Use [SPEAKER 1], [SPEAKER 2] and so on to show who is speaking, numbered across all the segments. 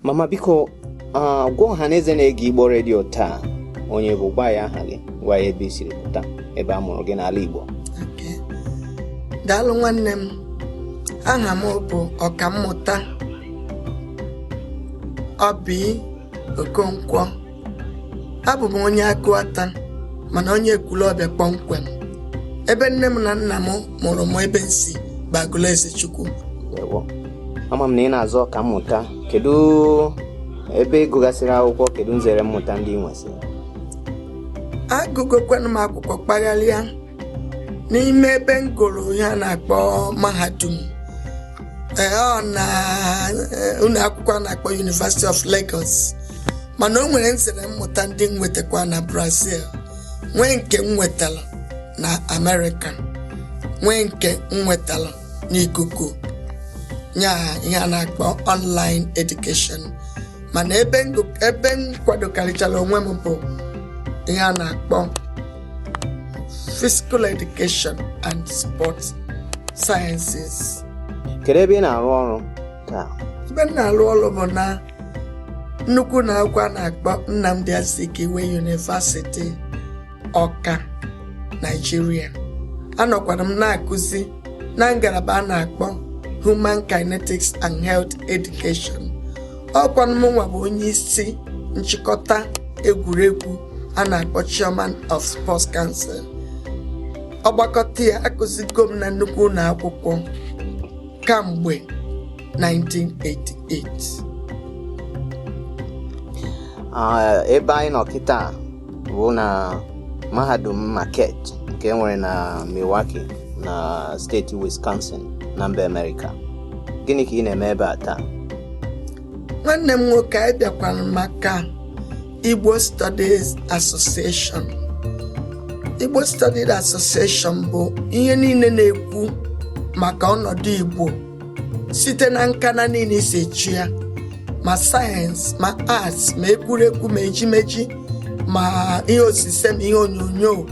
[SPEAKER 1] Mama, biko, gwa ọha na eze na-ege Igbo redio taa onye bụ, gwa ya aha gị, gwa ya ebe i siri pụta, ebe a mụrụ gị n'ala Igbo.
[SPEAKER 2] Okay. Daalụ, nwanne m. Aha m bụ Ọkammụta Oby Okonkwo. Abụ m onye Agụata, mana onye Ekwulọbịa kpọmkwem. Ebe nne m na nna m mụrụ m, ebe m si bụ Agụlụezechukwu.
[SPEAKER 1] Ndewo. Ama m na ị na-azọ ọkammụta. Kedu ebe ị gụgasịrị akwụkwọ? Kedu nzere mmụta ndị ị nwesịrị?
[SPEAKER 2] Agụgokwanụ m akwụkwọ kpagharịa n'ime ebe m gụrụ ihe a na-akpọ mahadum. Ee, ọ na ụlọ akwụkwọ a na-akpọ University of Lagos, mana o nwere nzere mmụta ndị m nwetakwa na Brazil, nwee nke m nwetara na Amerịka, nwee nke m nwetara n'ikuku, nya ihe a na-akpọ online education. Mana ebe m kwadokarịchara onwe m bụ ihe a na-akpọ physical education and sports sciences.
[SPEAKER 1] Kedu ebe ị na-arụ ọrụ taa?
[SPEAKER 2] Ebe m na-arụ ọrụ bụ na nnukwu na akwụkwọ a na-akpọ Nnamdi Azikiwe University, Ọka, Nigeria. Anọkwara m na-akụzi na ngalaba a na-akpọ Human Kinetics and Health Education. Ọkwanụ m nwa bụ onye isi nchịkọta egwuregwu a na-akpọ Chairman of Sports Council. Ọgbakọta ya, akụzigo m na nnukwu ụlọ akwụkwọ kamgbe 1988.
[SPEAKER 1] Ebe anyị nọ kịta bụ na mahadum Marquette nke nwere na Milwaukee, na steeti Wisconsin, na mba Amerịka. Gịnị ka ị na-eme ebe a taa?
[SPEAKER 2] Nwanne m nwoke, anyị bịakwara maka Igbo Studies Association. Igbo Studies Association bụ ihe niile na-ekwu maka ọnọdụ Igbo site na nkana niile isi echi ya, ma sayensị, ma arts, ma egwuregwu, ma ejimeji, ma ihe osise, ma ihe onyonyo.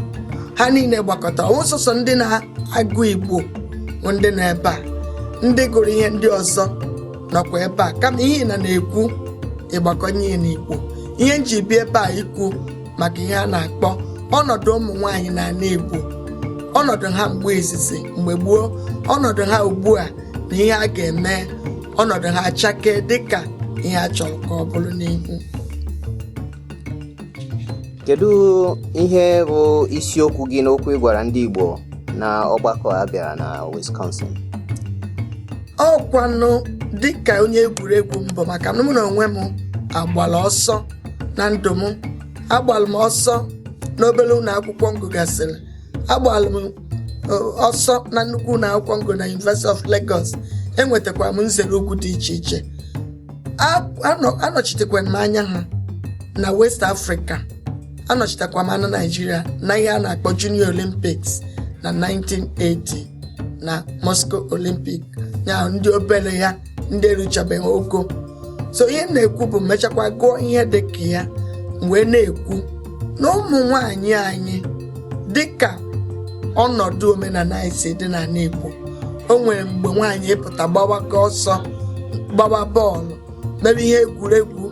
[SPEAKER 2] Ha niile gbakọtara. Ọwụ sọsọ ndị na-agụ Igbo bụ ndị nọ ebe a, ndị gụrụ ihe ndị ọzọ nọkwa ebe a. Kama ihe ị na na-ekwu ịgbakọnye ya n'Igbo. Ihe m ji bịa ebe a ikwu maka ihe a na-akpọ ọnọdụ ụmụ nwaanyị n'ala Igbo, ọnọdụ ha mgbe izizi, mgbe gboo, ọnọdụ ha ugbu a, na ihe a ga-eme ọnọdụ ha achake dịka ihe a chọrọ ka ọ bụrụ n'ihu.
[SPEAKER 1] Kedu ihe bụ isiokwu gị n'okwu ị gwara ndị Igbo na ọgbakọ a bịara na Wisconsin?
[SPEAKER 2] Ọkwanụ dịka onye egwuregwu mbụ, maka na mụ na onwe m agbala ọsọ na ndụ m. Agbala m ọsọ n'obere ụlọ akwụkwọ m gụgasịrị, agbala m ọsọ na nnukwu ụlọ akwụkwọ ngụ na University of Lagos. Enwetakwara m nzere ugwu dị iche iche. Anọchitekwara m anya ha na West Africa, anọchitekwa m anya Nigeria na ihe a na-akpọ Junior Olympics na 1980 na Moscow Olympic, ya ndị obere ya, ndị eruchabeghị ogo. So ihe m na-ekwu bụ mechakwa gụọ ihe dị ka ya, m wee na-ekwu na ụmụ nwanyị anyị, dịka ọnọdụ omenala anyị si dị n'ala Igbo, o nwere mgbe nwaanyị ịpụta gbawaka ọsọ, gbawa bọọlụ, mere ihe egwuregwu,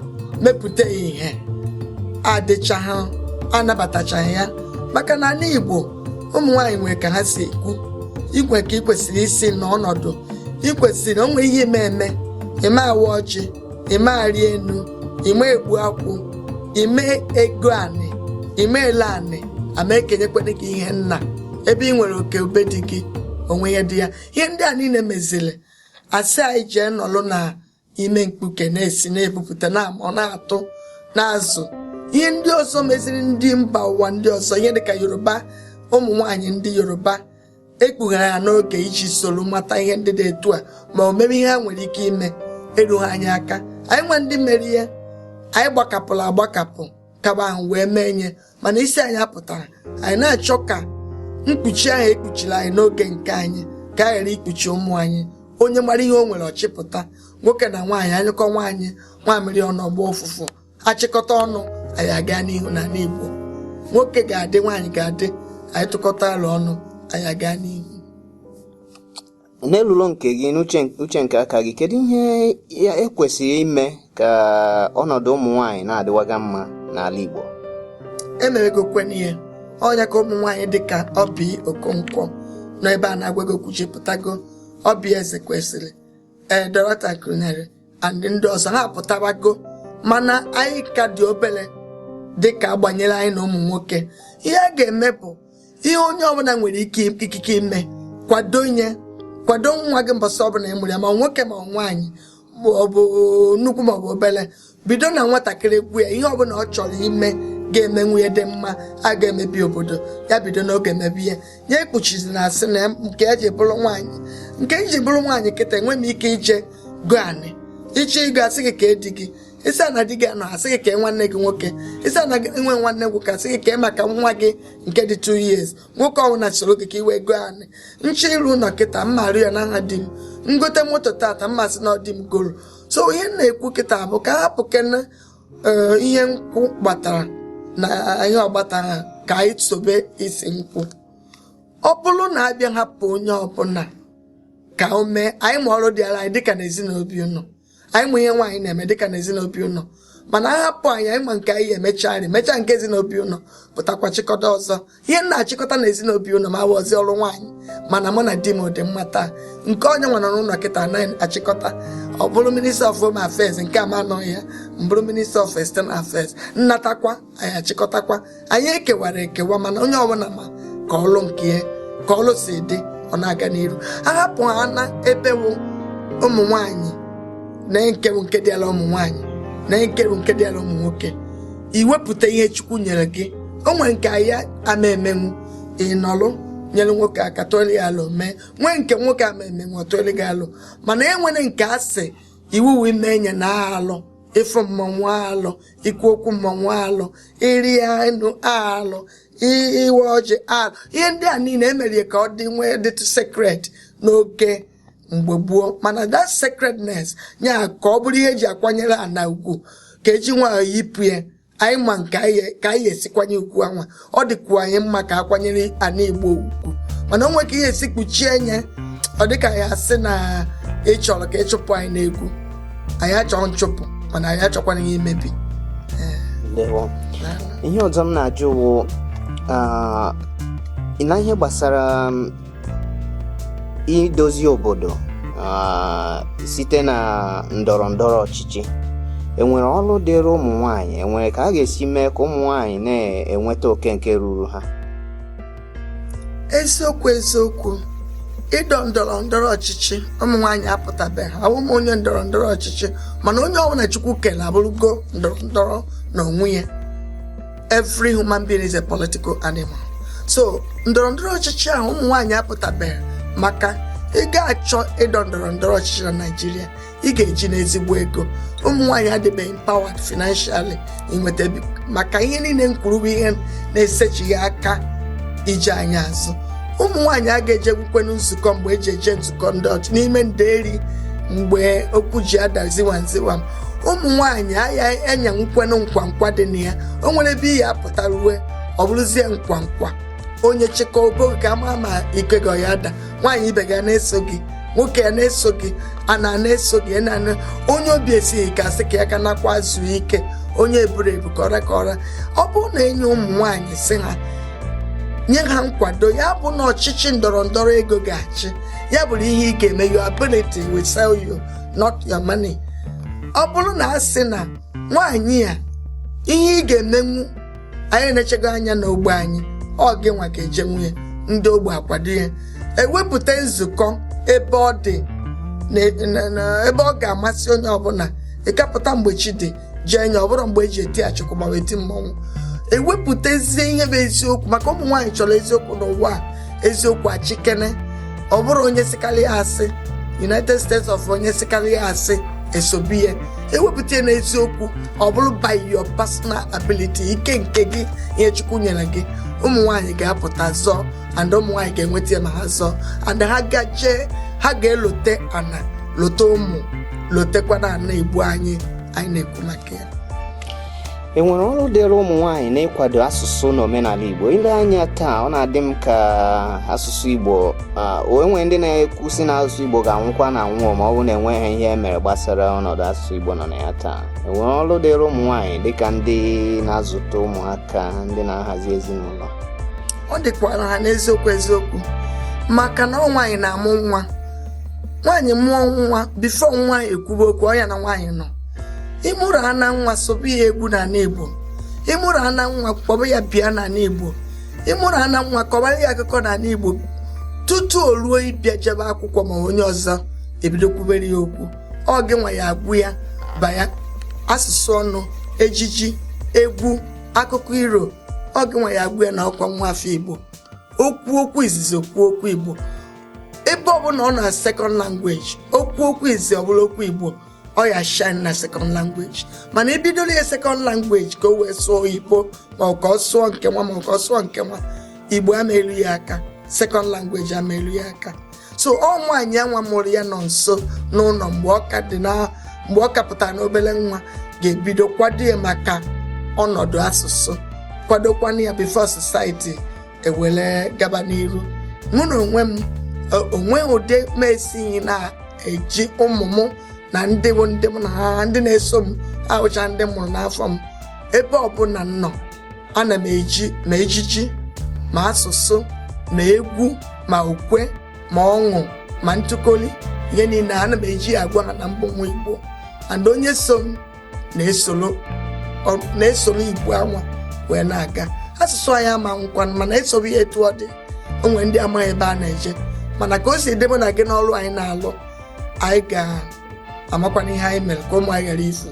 [SPEAKER 2] mepụta ihe adịchaghị, anabatachaghị ya, maka na ala Igbo, ụmụ nwaanyị nwere ka ha si ekwu igwe ka ị kwesịrị isi n'ọnọdụ ị kwesịrị onwe ihe ime eme, ime awa ọjị, ime arị enu, ime egbu akwụ, ime ego anị, ime ele anị, ama ekenyekwana gị ihe nna ebe ị nwere oke ube dị gị onwe ihe dị ya. Ihe ndị a niile meziri asị anyị jee nọlụ na ime mkpuke, na-esi na-ebupụta na ọ na-atụ na-azụ ihe ndị ọzọ. Meziri ndị mba ụwa ndị ọzọ, ihe dịka Yoruba, ụmụ nwanyị ndị Yoruba ekpughere ha n'oge iji soro mata ihe ndị dị etu a, ma o mere ihe ha nwere ike ime erughị anyị aka. Anyị nwe ndị mere ihe anyị gbakapụrụ agbakapụ kaba ahụ wee mee nye, mana isi anyị apụtara. Anyị na-achọ ka mkpuchi ahụ ekpuchiri anyị n'oge nke anyị ka a ghara ikpuchi ụmụ anyị. Onye mara ihe o nwere ọchịpụta, nwoke na nwaanyị, anyụkọ nwaanyị nwamịrị ọnụ ọgba ụfụfụ, achịkọta ọnụ, anyị aga n'ihu n'ala Igbo. Nwoke ga-adị, nwaanyị ga-adị, anyị tụkọta alụ ọnụ, anyị aga n'ihu.
[SPEAKER 1] N'elulo nke gị, n'uche uche nke aka gị, kedu ihe ya ekwesịrị ime ka ọnọdụ ụmụ nwaanyị na-adịwaga mma n'ala Igbo?
[SPEAKER 2] Emeregokwen ihe ọnya ka ụmụ nwaanyị dịka Oby Okonkwo nọ ebe a na-agwa gị okwu chepụtago. Oby Ezekwesili, ee, Dorothy Akunyili and ndị ọzọ, ha apụtabago, mana anyị ka dị obere dịka agbanyere anyị na ụmụ nwoke. Ihe a ga-eme bụ ihe onye ọbụla nwere ike ikike ime: kwado nye, kwado nwa gị mbọsị ọbụla ị mụrụ ya, ma nwoke ma nwaanyị, ma ọ bụ nnukwu ma ọ bụ obere. Bido na nwatakịrị gwu ya ihe ọbụla ọ chọrọ ime ga-eme nwunye dị mma, a ga-emebi obodo ya. Bido n'oge mebi ya, nye ekpuchizi na asị na nke ya ji bụrụ nwaanyị. Nke m ji bụrụ nwaanyị kịta, enwe m ike ije gụọ anị ịchọ ịgụ, asị gị ka edi gị isi a na di gị anọ, asị gị ka nwanne gị nwoke isi a na nwe nwanne nwoke, asị gị ka maka nwa gị nke dị 2 years. Nwoke ọbụla soro gị ka iwee gụọ anị. Nchọ ịrụ ụlọ kịta, mma arụ ya n'aha di m. Ngote moto tata, mma sị na ọ di m goro. So ihe m na-ekwu kịta bụ ka hapụ kene ihe nkwụ gbatara na ihe ọgbatara, ka anyị sobe isi nkwụ. Ọ bụrụ na abịa hapụ onye ọbụla ka o mee, anyị ma ọrụ dịara anyị dịka na ezinụlọ ụnọ, anyị ma ihe nwaanyị na-eme dịka na ezinụlọ ụnọ. Mana ahapụ anyị, anyị ma nke anyị emecha, anyị mechaa nke ezinụlọ ụnọ, pụtakwa chịkọta ọzọ. Ihe m na-achịkọta na ezinụlọ ụnọ ma awọzi ọrụ nwaanyị, mana mụ na di m dị mma taa. Nke onye nwe nọ n'ụlọ kịta anaghị achịkọta. Ọ bụrụ Minister of Home Affairs, nke a ma anọghị ya, m bụrụ Minister of External Affairs, nnatakwa anyị achịkọtakwa. Anyị ekewara ekewa, mana onye ọbụla ma ka ọlụ nke ya, ka ọlụ si dị, ọ na-aga n'iru. Ahapụ ha na ebe wụ ụmụ nwanyị na nkewu nke dịala ụmụ nwanyị na nkewu nke dịala ụmụ nwoke, iwepụta ihe Chukwu nyere gị. O nwere nke anyị ama emenwu, ị nọlụ nyere nwoke aka tụọrọ ya alụ mee. Nwee nke nwoke ama emenwu, ọ tụọrọ gị alụ. Mana e nwere nke asị iwu wu ime enye na alụ ịfụ mmọnwụ, alụ ikwu okwu mmọnwụ, alụ iri enu, alụ iwe ọjị, alụ ihe ndị a niile emerie ka ọ dị nwee dịtụ sacred n'oge mgbe gboo. Mana that sacredness ya, ka ọ bụrụ ihe eji akwanyere ana ugwu, ka eji nwayọọ yipụ ya. Anyị ma nke anyị ka anyị esikwanye ugwu anwa. Ọ dịkwa anyị mma ka akwanyere ana Igbo ugwu, mana o nwere ka ihe esi kpuchie nye, ọ dịka ya asị na ị chọrọ ka ịchụpụ anyị n'egwu. Anyị achọghị nchụpụ, mana anyị achọkwana ya imebi.
[SPEAKER 1] Ndewo. Ihe ọzọ m na-ajụ wụ na ihe gbasara idozi obodo site na ndọrọ ndọrọ ọchịchị, enwere ọrụ dịrị ụmụ nwanyị? Enwere ka a ga-esi mee ka ụmụ nwanyị na-enweta oke nke ruru ha?
[SPEAKER 2] Eziokwu, eziokwu, ịdọ ndọrọ ndọrọ ọchịchị, ụmụ nwaanyị apụtabeghị. Awụ m onye ndọrọ ndọrọ ọchịchị, mana onye ọbụla Chukwu kere abụrụgo ndọrọ ndọrọ n'onwe ya. Every human being is a political animal. So ndọrọ ndọrọ ọchịchị ahụ, ụmụ nwaanyị apụtabeghị, maka ị ga-achọ ịdọ ndọrọ ndọrọ ọchịchị na Naịjirịa, ị ga-eji n'ezigbo ego. Ụmụ nwaanyị adịbeghị empowered financially inweta, maka ihe niile m kwuru bụ ihe na-esechighị aka ije anyị azụ. Ụmụ nwaanyị a ga-ejekwukwenu nzukọ mgbe eji eje nzukọ ndị ọchị n'ime nderi, mgbe okwu ji ada ziwa nziwa. Ụmụ nwaanyị aya enyanwukwenu nkwankwa dị na ya. O nwere ebe ihe apụta ruwe, ọ bụrụzie nkwankwa onye chịkọ oboge ka ama ma ike gị ya ada. Nwaanyị ibe gị na-eso gị, nwoke ya na-eso gị, ana na-eso gị na onye obi esighị ka asị ka ya ka nakwa zuo ike, onye eburu ebu ka ọra ka ọra. Ọ bụrụ na enye ụmụ nwaanyị, si ha nye ha nkwado, ya bụ na ọchịchị ndọrọ ndọrọ ego ga-achị, ya bụrụ ihe ị ga-eme, your ability will sell you, not your money. Ọ bụrụ na a sị na nwaanyị a, ihe ị ga-emenwu, anyị na-echego anya n'ogbe anyị, ọ gị nwa ka eje nwunye ndị ogbe akwado ya, ewepụta nzukọ ebe ọ dị ebe ọ ga-amasị onye ọbụla ịkapụta mgbe chi dị jee nye. Ọ bụrụ mgbe eji eti achụkwụ ma eti mmọnwụ, ewepụtazie ihe bụ eziokwu, maka ụmụ nwaanyị chọrọ eziokwu n'ụwa a. Eziokwu achikene. Ọ bụrụ onye sịkarị ya asị United States of onye sịkarị ya asị esobi ya, ewepụta ya n'eziokwu. Ọ bụrụ by your personal ability, ike nke gị, ihe Chukwu nyere gị, ụmụ nwaanyị ga-apụta zọọ, and ụmụ nwaanyị ga-enweta ya ma ha zọọ, and ha gajee, ha ga-elote ana, lote ụmụ, lotekwana ana Igbo anyị anyị na-ekwu maka ya.
[SPEAKER 1] E nwere ọrụ dịrị ụmụ nwaanyị n'ịkwado asụsụ na omenala Igbo? Ile anya taa, ọ na-adị m ka asụsụ Igbo, o nwere ndị na-ekwu sị na asụsụ Igbo ga-anwụkwa na anwụọ ma ọ bụrụ na enweghị ihe e mere gbasara ọnọdụ asụsụ Igbo nọ na ya taa. E nwere ọrụ dịrị ụmụ nwaanyị dịka ndị na-azụta ụmụaka, ndị na-ahazi ezinụlọ?
[SPEAKER 2] Ọ dịkwara ha n'eziokwu eziokwu, maka na ọ nwaanyị na-amụ nwa. Nwaanyị mụọ nwa, before nwa ekwube okwu, ọ ya na nwaanyị nọ. Ịmụrụ ana nwa, sobe ya egwu n'ala Igbo. Ịmụrụ ana nwa, kpọba ya bịa n'ala Igbo. Ịmụrụ ana nwa, kọwara ya akụkọ n'ala Igbo tutu o ruo ịbịa jebe akwụkwọ, ma onye ọzọ ebido kwubere ya okwu. Ọ gị nwa ya agwụ ya baya asụsụ, ọnụ, ejiji, egwu, akụkọ iro. Ọ gị nwa ya agwụ ya na ọkwa nwa afọ Igbo. Okwu okwu izizi, okwu okwu Igbo. Ebe ọbụla ọ na second language, okwu okwu izizi ọbụla okwu Igbo, ọ ya shine na second language. Mana ebidola ya second language ka o wee sụọ oyibo, ma ọ ka ọ sụọ nke nwa, ma ọ ka ọ sụọ nke nwa, Igbo ama elu ya aka, second language ama elu ya aka. So ọ nwaanyị anwa mụrụ ya nọ nso n'ụlọ mgbe ọ ka dị na mgbe ọ ka pụtara n'obere nwa ga-ebido kwado ya maka ọnọdụ asụsụ, kwadokwana ya before society ewere gaba n'iru. Mụ na onwe m, onwe ụdị m esighị na-eji ụmụ m na ndị bụ ndị mụ na ha, ndị na-eso m, ahụcha ndị m mụrụ n'afọ m. Ebe ọbụla m nọ, ana m eji ma ejiji, ma asụsụ, ma egwu, ma ukwe, ma ọṅụ, ma ntụkoli, ihe niile ana m eji agwa ha na mbụ nwa Igbo. And onye so m na-esoro Igbo anwa wee na-aga. Asụsụ anyị ama nkwanụ, mana esobe ya etu ọ dị. O nwere ndị amaghị ebe a na-eje, mana ka o si dị mụ na gị n'ọrụ anyị na-alụ, anyị ga-amakwana ihe anyị mere ka ụmụ anyị ghara ifu.